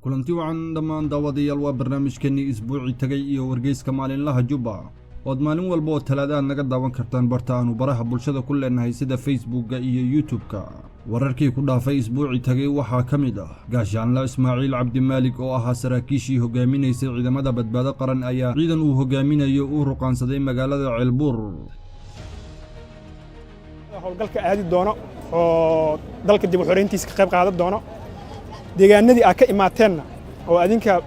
Kulanti wacan dhammaan daawadayaal, waa barnaamijkeenii isbuucii tegay iyo wargeyska maalinlaha Jubba, ood maalin walba oo Talaada aad naga daawan kartaan barta aanu baraha bulshada ku leenahay sida Facebookga iyo YouTube-ka. Wararkii ku dhaafay isbuucii tagay waxaa ka mid ah: Gaashaanle Ismaaciil Cabdimaalig oo ahaa saraakiishii hogaaminaysay ciidamada Badbaado Qaran ayaa ciidan uu hogaaminayo uu ruqaansaday magaalada Ceelbuur. Howlgalka aadi doono oo dalka dib u xoreyntiisa ka qayb qaadan doono, deegaanadii aad ka imaateenna oo adinka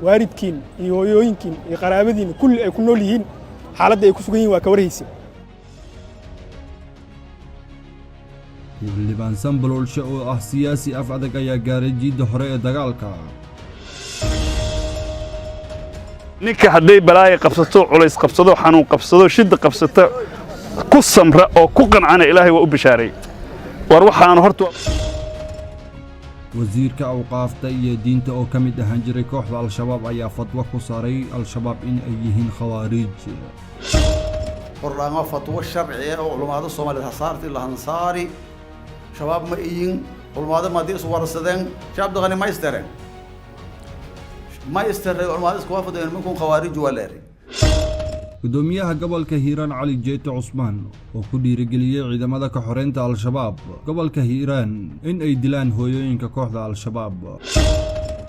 waalidkiin iyo hooyooyinkiin iyo qaraabadiinna kulli ay ku nool yihiin, xaaladda ay ku sugan yihin waa ka warhaysin. Xildhibaan Sambaloolshe oo ah siyaasi af adag ayaa gaaray jiidda hore ee dagaalka. Ninka hadday balaayo qabsato, culays qabsado, xanuun qabsado, shidda qabsata, ku samra oo ku qancana, Ilaahay waa u bishaaray. War waxaanu horta Wasiirka awqaafta iyo diinta oo ka mid ahaan jiray kooxda Al-Shabaab ayaa fatwo ku saaray Al-Shabaab in ay yihiin Khawaariij. Hordhaango fatwo sharci ah oo culamaada Soomaaliyeed hasaarti lahansaari Shabaab ma iyin. Culamaada madii is warsadeen, Shabaab daqani ma istareen, ma istareen, culamaada isku waafadeen, nimankun Khawaarij waa leeray. Gudoomiyaha gobolka Hiiraan Cali Jeete Cusmaan oo ku dhiirigeliyey ciidamada ka xoreynta Al-Shabaab gobolka Hiiraan in ay dilaan hooyooyinka kooxda Al-Shabaab.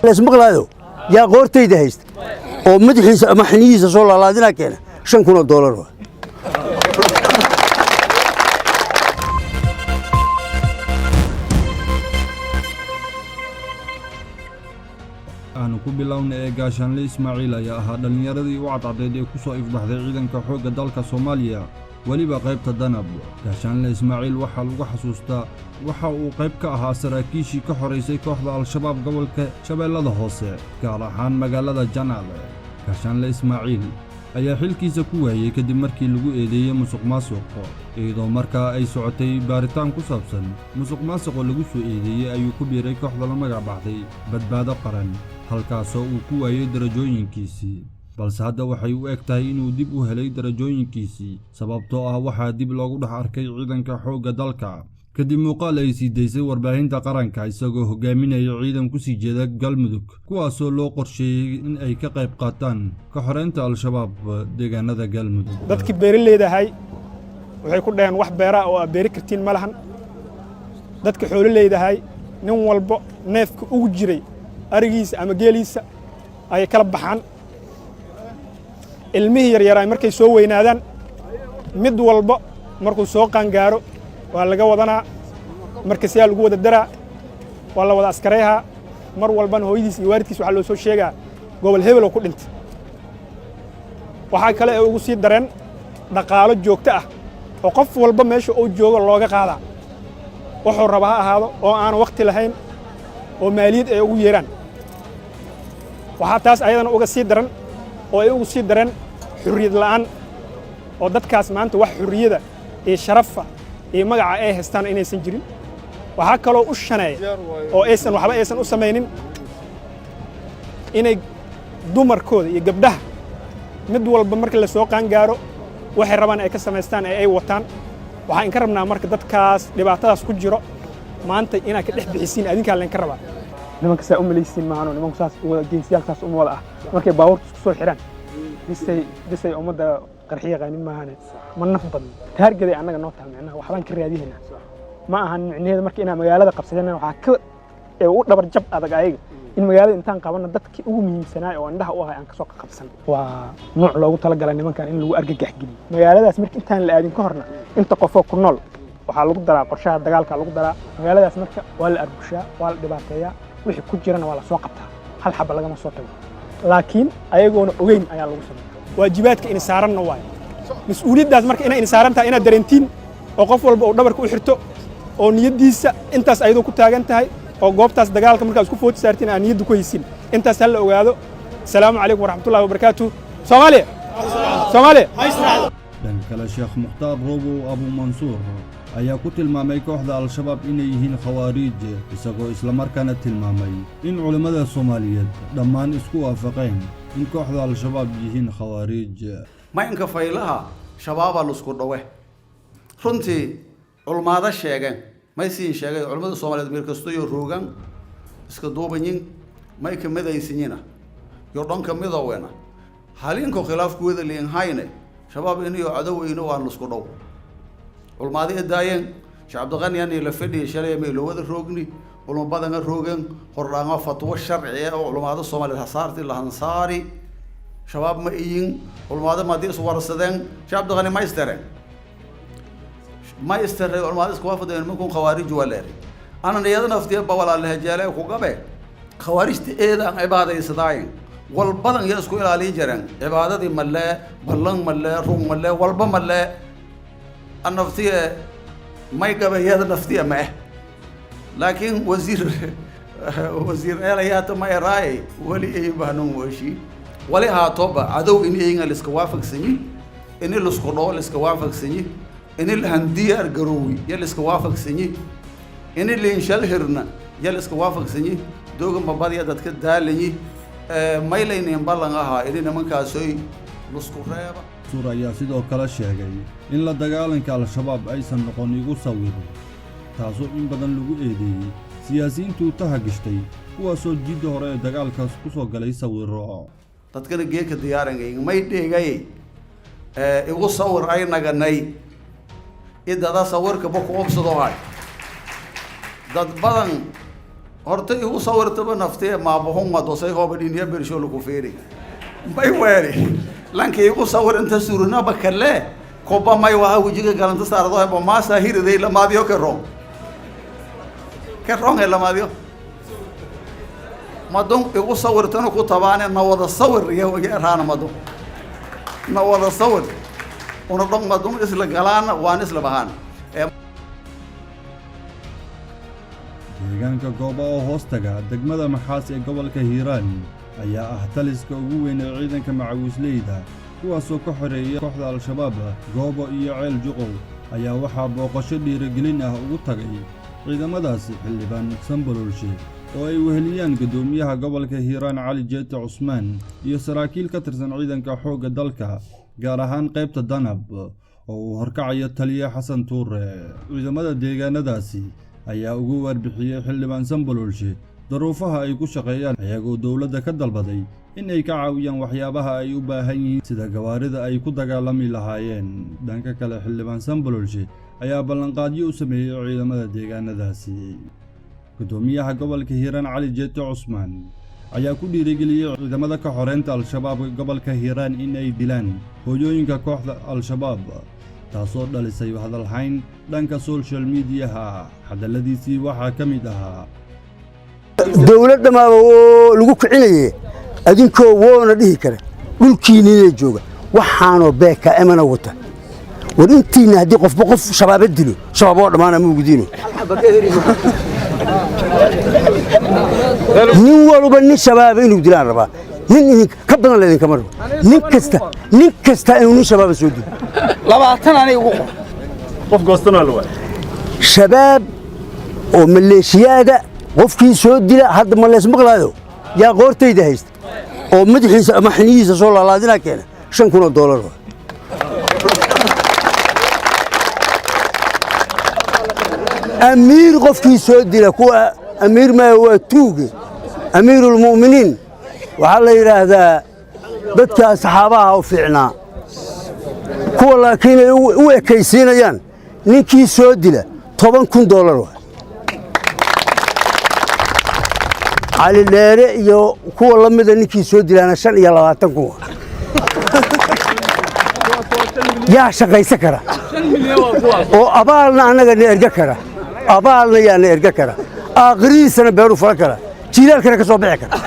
Ismaqlaayo yaa qoortayda haysta oo madaxiisa ama xiniyihiisa soo laalaadinaa keena, $5,000 waa. Aanu ku bilowna ee Gaashaanle Ismaaciil ayaa ahaa dhallinyaradii u cadcadeyd ee ku soo ifbaxday ciidanka xoogga dalka Soomaaliya, weliba qaybta Danab. Gaashaanle Ismaaciil waxaa lagu xasuustaa waxa uu qayb ka ahaa saraakiishii ka xoraysay kooxda Al-Shabaab gobolka Shabeellada Hoose, gaar ahaan magaalada Janaale. Gaashaanle Ismaaciil ayaa xilkiisa ku waayey kadib markii lagu eedeeyey musuq maasuq, iyadoo markaa ay socotay baaritaan ku saabsan musuq maasuqoo lagu soo eedeeyey ayuu ku biiray kooxda la magac baxday Badbaado Qaran, halkaasoo uu ku waayey darajooyinkiisii. Balse hadda waxay u eg tahay inuu dib u helay darajooyinkiisii, sababtoo ah waxaa dib loogu dhex arkay ciidanka xoogga dalka kadib muuqaal ay sii daysay warbaahinta qaranka, isagoo hogaaminaya ciidan ku sii jeeda Galmudug, kuwaasoo loo qorsheeyey in ay ka qayb qaataan ka xoreynta Al-Shabaab deegaanada Galmudug. Dadkii beeraleydahay waxay ku dhaheen, wax beeraa oo aad beeri kartiin ma lahan. Dadka xoololeydahay, nin walbo neefka ugu jiray arigiisa ama geeliisa ayay kala baxaan. Ilmihii yaryaraay markay soo weynaadaan, mid walbo markuu soo qaangaaro waa laga wadanaa, markasyaa lagu wada daraa, waa la wada askareehaa. Mar walbana hooyadiis iyo waalidkiis waxaa loo soo sheegaa gobol hebel oo ku dhintay. Waxaa kale ay ugu sii dareen dhaqaalo joogto ah oo qof walba meesha uu joogo looga qaadaa, wuxuu raba ha ahaado, oo aanu wakhti lahayn, oo maaliyad ay ugu yeeraan. Waxaa taas ayadana uga sii daran oo ay ugu sii dareen xurriyad la'aan, oo dadkaas maanta wax xurriyada iyo sharafa iyo magaca ay haystaan inaysan jirin. Waxaa kaloo u shaneeya oo aysan waxba aysan u samaynin inay dumarkooda iyo gabdhaha mid walba marka la soo qaangaaro waxay rabaan ay ka samaystaan ee ay wataan. Waxaan inka rabnaa marka dadkaas dhibaatadaas ku jiro maanta inaad ka dhex bixisiin, adinkaa laynka rabaa. Nimanka saa u malaysiin maahano, nimanku saas wada geesiyaal saas uma wada ah. Markay baabuurta isku soo xidhaan bisay bisay ummadda qarxi yaqaanin maahane, ma naf badno. Taargaday annaga noo tahay, micnaha waxbaan ka raadihaynaa ma ahan micnaheeda. Marka inaan magaalada qabsadeen waxaa ka ee u dhabar jab adag ayaga in magaalada intaan qabanna dadkii ugu muhiimsanaay oo indhaha u ahay aan kasoo qabsan. Waa nuuc loogu talagalay nimankan in lagu argagax geliyo magaaladaas. Marka intaan la aadin ka horna, inta qofoo ku nool waxaa lagu daraa qorshaha dagaalka lagu daraa magaaladaas. Marka waa la arbushaa, waa la dhibaateeyaa, wixii ku jirana waa la soo qabtaa, hal xaba lagama soo tago, laakiin ayagoona ogeyn ayaa lagu sameeya. Waajibaadka ini saaranna waayo mas-uuliyaddaas marka inay ini saaran tahay inaad dareentiin, oo qof walba uu dhabarka u xirto oo niyaddiisa intaas ayadoo ku taagan tahay oo goobtaas dagaalka markaa isku footi saartiin aad niyadda ku haysin. Intaas ha la ogaado. Asalaamu calaykum waraxmatullahi wabarakaatu. Soomaaliya, Soomaaliya. Dhanka kale, Sheekh Mukhtaar Robow Abuumansuur ayaa ku tilmaamay kooxda Al-Shabaab inay yihiin Khawaariij, isagoo islamarkaana tilmaamay in culimmada Soomaaliyeed dhammaan isku waafaqeen in kooxda Al-Shabaab yihiin Khawaariij. Maynka faylaha Shabaabaa lusku dhawe. Runtii culmaado sheegeen, may siin sheegay culimmada Soomaaliyeed meel kasto iyo roogan iska duubanyin. May ka midaysinyina yo dhanka midowena halinko khilaafkooda liinhayne Shabaab iniyo cadoweyno waan lusku dhow culmaadi daayeen. Sheekh Cabdiqani ani la fadhiyay shalay, may loo wada roogni, culmo badana roogen hordhaango fatwo sharci ah oo culmaada Soomaaliyeed hasaarti la hansaari. Shabaab ma iyin culmaada madii is warsadeen. Sheekh Cabdiqani ma istareen, ma istarey culmaada isku waafadeen nimankun khawaarij waa leeray. Ana niyada naftiya ba walaalaha ku gabe khawaarijta eedaan cibaadaysadaayen, walbadan iyo isku ilaaliyi jireen cibaadadii malee, ballan malee, run malee, walba malee. Naftiye may gabe iyada naftiya ma eh, laakiin wasiir eelayaata ma eraaye weli eyin bahanon weshi wali haatoba cadow ini eyinga liska waafaqsanyi, ini lisku dhoo liska waafaqsanyi, ini lahandiyaar garoowi ya liska waafaqsanyi, ini liinshal hirna ya liska waafaqsanyi, dooga mabadya dadka daalanyi maylaynin ballan ahaa ini nimankaasoy lusku reeba. Suur ayaa sidoo kale sheegay in la dagaalanka Al-Shabaab aysan noqon igu sawir, taasoo in badan lagu eedeeyey siyaasiyiintuu tahagashtay, kuwaasoo jidda hore ee dagaalkaas ku soo galay sawiro. Dadkana geeka diyaarangay may dhigay igu sawir ay naganay idada sawirkaba ku obsado hay. Dad badan horta igu sawirtaba naftee maabuhun madosay hooba dhiniya bersho lagu feeri may weeri lanka igu sawir inta surinaba kale koba may waha wejiga galanta saarado hebo maasa hiriday lamaadiyo ka rong ka rong ee lamaadiyo madun igu sawirtana ku tabaane na wada sawir iyo raana madun na wada sawir una dhong madun isla galaana waan isla bahaan. Deegaanka Gooba oo hoos taga degmada Maxaas ee gobolka Hiiraan ayaa ah taliska ugu weyn ee ciidanka macawiisleyda, kuwaasoo ka xoreeya kooxda Al-Shabaab. Goobo iyo Ceel Juqow ayaa waxaa booqasho dhiirigelin ah ugu tagay ciidamadaasi xildhibaan Sambololshe oo ay weheliyaan guddoomiyaha gobolka Hiiraan Cali Jeete Cusmaan iyo saraakiil ka tirsan ciidanka xoogga dalka, gaar ahaan qaybta Danab oo uu horkacayo taliye Xasan Tuure. Ciidamada deegaanadaasi ayaa ugu warbixiyey xildhibaan Sambololshe daruufaha ay ku shaqeeyaan, iyagoo dowladda ka dalbaday in ay ka caawiyaan waxyaabaha ay u baahan yihiin sida gawaarida ay ku dagaalami lahaayeen. Dhanka kale, xildhibaan Sambololshe ayaa ballanqaadyo u sameeyey ciidamada deegaanadaasi. Guddoomiyaha gobolka Hiiraan Cali Jeete Cusmaan ayaa ku dhiirigeliyey ciidamada ka xoreynta Al-Shabaab gobolka Hiiraan in ay dilaan hooyooyinka kooxda Al-Shabaab, taasoo dhalisay hadalhayn dhanka social mediaha. Hadalladiisii waxaa ka mid ahaa: Dowladda maaba oo lagu kicinaye adinkoo woona dhihi kara dhulkiinina jooga waxaanoo beeka emana wata. War intiina haddii qofba qof shabaaba dilo, shabaab oo dhammaana muugudiino. Nin walba nin shabaaba inuu dilaan rabaa, nin idin ka badan laydinkama rabo. Nin kasta, nin kasta inuu nin shabaaba soo dilo. 20 aniga ugu qor. Qof goostan waa la waay. Shabaab oo maleeshiyaada qofkii soo dila hadda ma lees maqlaayo yaa qoortayda haysta oo madaxiisa ama xiniyihiisa soo laalaadinaa keena $5,000 waa. Amiir qofkii soo dila, kuwa amiir maya waa tuuge. Amiirulmu'miniin waxaa la yidhaahdaa dadka saxaabaha u fiicnaa kuwa, laakiin ay u ekaysiinayaan. Ninkii soo dila $10,000 waa. Cali Dheere iyo kuwa la mida ninkii soo dilaana 25,000 waa. Yaa shaqaysan kara oo abaalna annaga na erga kara, abaalna yaa na erga kara, aakhirihiisana beeru falan kara, jiilaalkana ka soo bixi kara?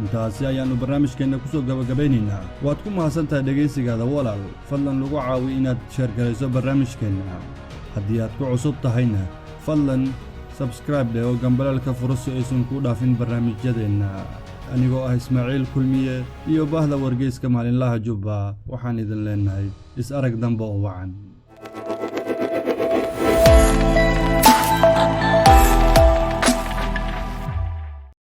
Intaasi ayaannu barnaamijkeenna ku soo gabagabaynaynaa. Waad ku mahadsan tahay dhegaysigaada walaal. Fadlan lagu caawi inaad sheergarayso barnaamijkeenna. Haddii aad ku cusub tahayna, fadlan sabskraib dheh oo gambalaalka furo si aysan kuu dhaafin barnaamijyadeenna. Anigoo ah Ismaaciil Kulmiye iyo bahda wargeyska maalinlaha Jubba waxaan idin leenahay is arag dambe oo wacan.